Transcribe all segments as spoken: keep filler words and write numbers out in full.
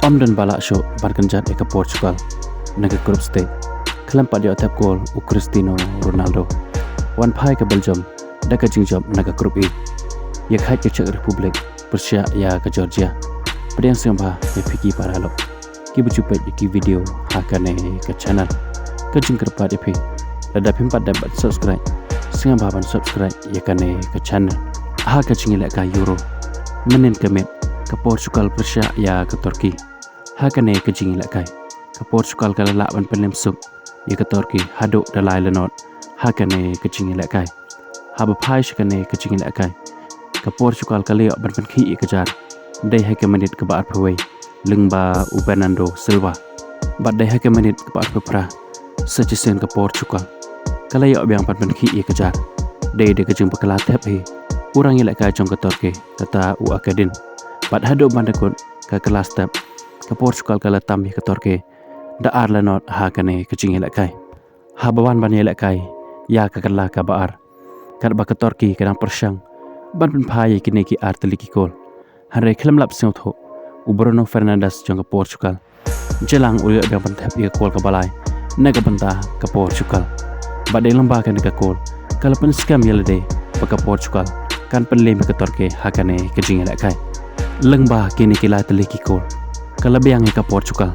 Ym don ba lah shuh ban kynjat ïa ka Portugal na ka group stage. Khlem pat ïoh thep kol u Cristiano Ronaldo, wan phai ka Belgium da ka jingjop na ka group E, ïa khaid ka Czech Republic pyrshah ïa ka Georgia. Pdiang sngewbha ïa phi ki paralok kiba ju peit ïa ki video ha kane ka channel. Ka jingkyrpad ïa phi, lada phim pat dep ban subscribe, sngewbha ban subscribe ïa kane ka channel. Ha ka jingïalehkai Euro mynnin ka miet, ka Portugal pyrshah ïa ka Turkey. Ha kane ka jingïalehkai, ka Portugal ka la lah ban pynlem suk ïa ka Turkey haduh da lai la not ha kane ka jingïalehkai. Haba phai sha kane ka jingïalehkai, ka Portugal ka la ïoh ban pynkhih ïa ka jar dei ha ka minit kaba arphew wei lyngba u Bernardo Silva. Bad dei ha ka minit kaba arphew phra sa shisien ka Portugal ka la ïoh biang ban pynkhih ïa ka jar dei da ka jingbakla thep hi u rangïalehkai jong ka Turkey, kata u Akedin. Bad haduh ban da kut ka kylla step, ka Portugal ka la tam ïa ka Turkey da ar la not ha kane ka jingïalehkai. Haba wan ban ïalehkai ïa ka kylla kaba ar, katba ka Turkey ka dang pyrshang ban pynphai ïa kine ki ar tylli ki kol, hynrei khlem lap sngewthuh, u Bruno Fernandes jong ka Portugal jylang u la ïoh biang ban thep ïa ka kol kaba lai na ka bynta ka Portugal. Bad dei lyngba kane ka kol ka la pynskhem ïa lade ba ka Portugal kan pynlem ïa ka Turkey ha kane ka jingïalehkai. Lyngba kine ki lai tylli ki kol, ka la biang ïa ka Portugal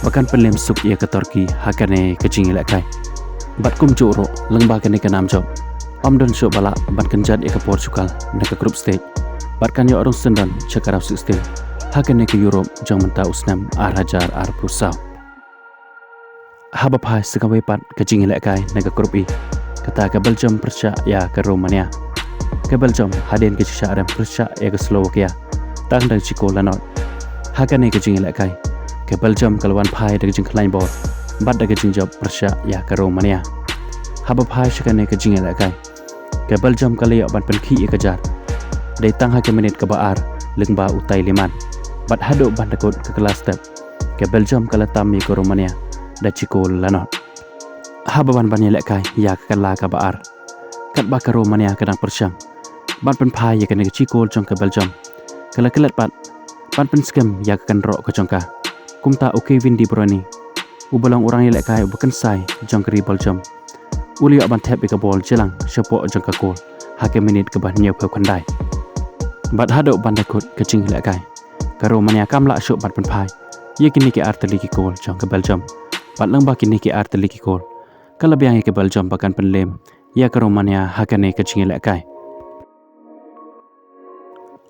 ba kan pynlem suk ïa ka Turkey ha kane ka jingïalehkai. Bad kumjuh ruh, lyngba kane ka nam jop, ym don shuh ba lah ban kynjat ïa ka Portugal na ka group stage, bad kan ïoh rung syndon sha ka round sixteen ha kane ka Europe jong mynta u snem ar hajar arphew saw. Haba phai sha kawei pat ka jingïalehkai na ka group E, kata ka Belgium pyrshah ïa ka Romania. Ka Belgium hadien ka jingshah rem pyrshah ïa ka Slovakia tang da ka jikol la not. Ha kane ka jingïalehkai, ka Belgium ka la wan phai da ka jingkhlaiñ bol bad da ka jingjop pyrshah ïa ka Romania. Haba phai sha kane ka jingïalehkai, ka Belgium ka la ïoh ban pynkhih ïa ka jar dei tang ha ka minit kaba ar lyngba u Tielemans. Bad haduh ban da kut ka kylla step, ka Belgium ka la tam ïa ka Romania da jikol la not. Haba wan ban ïalehkai ïa ka kylla kaba ar, katba ka Romania ka dang pyrshang ban pynphai ïa kane ka jikol jong ka Belgium, ka la klet pat ban pynskhem ïa ka kynroh ka jong ka. Kumta u Kevin De Bruyne, uba long u rangïalehkai uba kynsai jong ka ri Belgium, u la ïoh ban thep ïa ka bol jylang shapoh jong ka kol ha ka minit kaba hynñiewphew khyndai. Bad haduh ban da kut ka jingïalehkai, ka Romania kam lah shuh ban pynphai ïa kine ki ar tylli ki kol jong ka Belgium. Bad lyngba kine ki ar tylli ki kol, ka la biang ïa ka Belgium ba kan pynlem ïa ka Romania ha kane ka jingïalehkai.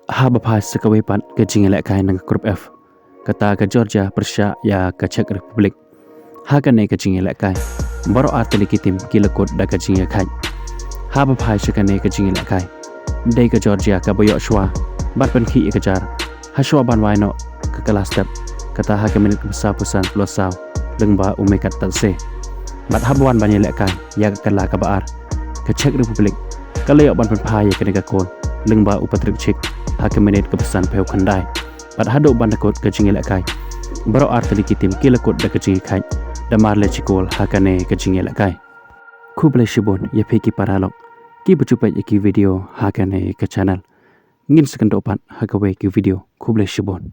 Haba phai sha kawei pat ka jingïalehkai na ka group F, kata ka Georgia pyrshah ïa ka Czech Republic. Ha kane ka jingïalehkai, baroh ar tylli ki tim ki la kut da ka jingïakhaid. Haba phai sha kane ka jingïalehkai, dei ka Georgia kaba ïoh shuwa ban pynkhih ïa ka jar ha shuwa ban wai noh ka kylla step, kata ha ka minit kaba sawphew san plus saw lyngba u Mikat Tatse. Bad haba wan ban ïalehkai ïa ka kylla kaba ar, ka Czech Republic ka la ïoh ban pynphai ïa kane ka kol lyngba u Patrik Schick ha ka minit kaba sanphew khyndai. Bad haduh ban da kut ka jingïalehkai, baroh ar tylli ki tim ki la kut da ka jingïakhaid da mar lai jikol ha kane ka jingïalehkai. Khublei shibun ïa phi ki paralok kiba ju peit ïa ki video ha kane ka channel. Ngin sa ïakynduh pat ha kawei ka video. Khublei shibun.